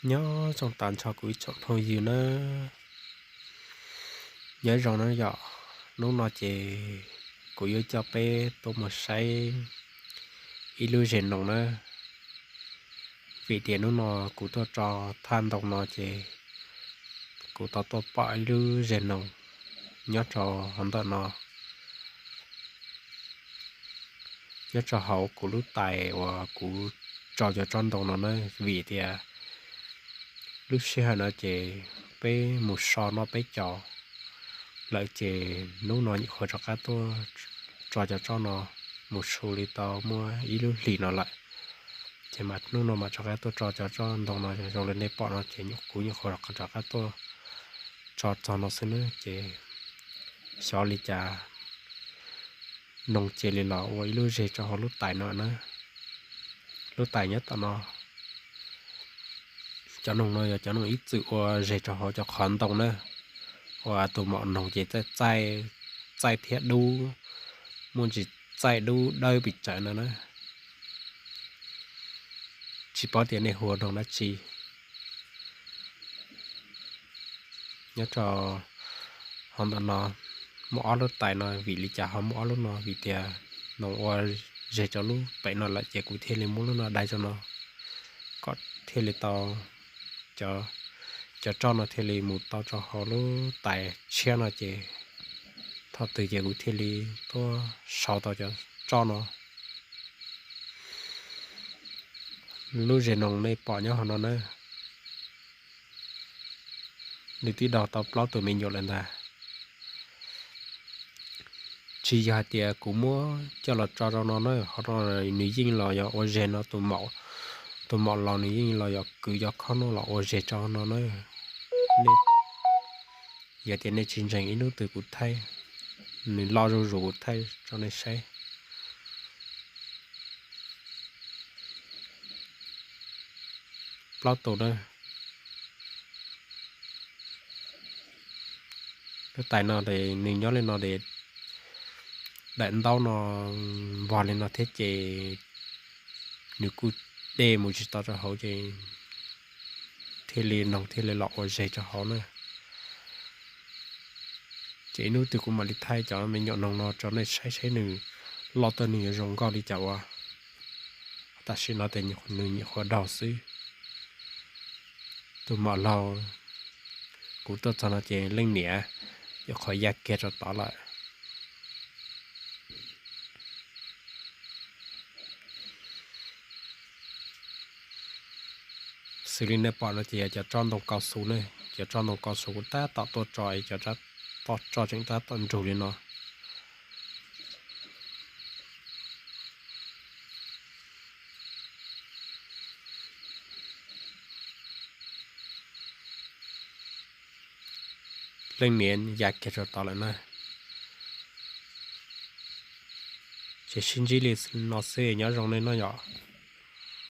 Nyob zoo tas nrho kuv ib tsoom phooj ywg nawb, nyob zoo na yom. Hnub no ces kuv yuav coj peb tuaj mus saib ib lub zes noog na, vim tias hnub no kuv tuaj tso thaj ntoo no ces kuv tau tuaj pom ib lub zes noog nyob rau hauv ntawm no, nyob rau hauv kuv lub tais uas kuv tso cov tsob ntoo no na, vim tias lub sij hawm no ces peb mus so noj peb caug lawm ces hnub no nyuam qhuav rov qab tuaj tso cov tsob no mus su li tau muaj ib lub hlis no lawm. Ces mas hnub no mas rov qab tuaj tso cov tsob ntoo no zoo li nej pom no ces kuv nyuam qhuav rov qab tuaj tso txog no xwb na ces xyov li cas noog cia li los ua ib lub zes rau hauv lub tais no na. Lub tais nyob tom no, cov noog no yog cov noog ib txwm ua zes rau hauv cov qhov ntoo na, ua tus maum noog ces txaij, txaij thiab dub, muaj ntsis txaij dub dawb pes tsawg no na. Tsis paub tias nej hu ua noog dab tsi. Nyob rau hauv ntawm no muaj ob lub tais no, vim li cas ho muaj ob lub no? Vim tias noog ua zes rau lub pem no lawm ces kuv thiaj li muab lub no dai rau no kom thiaj li tau, cov, cov roj no thiaj li mus tau rau hauv lub tais tshiab no ces thaum twg ces kuv thiaj li tuaj sau tau cov roj no. Lub zes noog nej pom nyob hauv no na, nws twb daug tau plaub tus me nyuam lawm ntag. Tsis yog hais tias kuv muab coj los tso rau no na, ho no nws yeej los yog ua zes no, tus maum, tus maum laus nws yeej los yog kwv cov khob no los ua zes rau no na. Yog tias nej tsis ntseeg ib hnub twg kuv thaij, nws loj zuj zus kuv thaij rau nej saib. Plaub tus na. Lub tais no nws nyob li no es daim ntaub no npog li no thiab ces nws kuj dej mus tsis tau rau hauv ces thiaj li noog thiaj li los ua zes rau hauv na. Ces ib hnub twg kuv mam li thaij cov me nyuam noog no rau nej saib saib nws loj tuaj nws yuav zoo nkauj li cas ua. Tam sim no ces nws nyuam qhuav daug xwb. Tus maum laug kuv tuaj txog no ces leej niam nyuam qhuav ya kiag rau tod lawm. Xws li nej pom no ces yog cov roj ntoo kau xus ne, cov roj ntoo kau xus kuv tab tom tuaj tso es cov roj tseem tab tom nrug li no. Leej niam ya kiag rau tod lawm na. Ces sib ntsib li no xwb, nyob zoo nej no yom.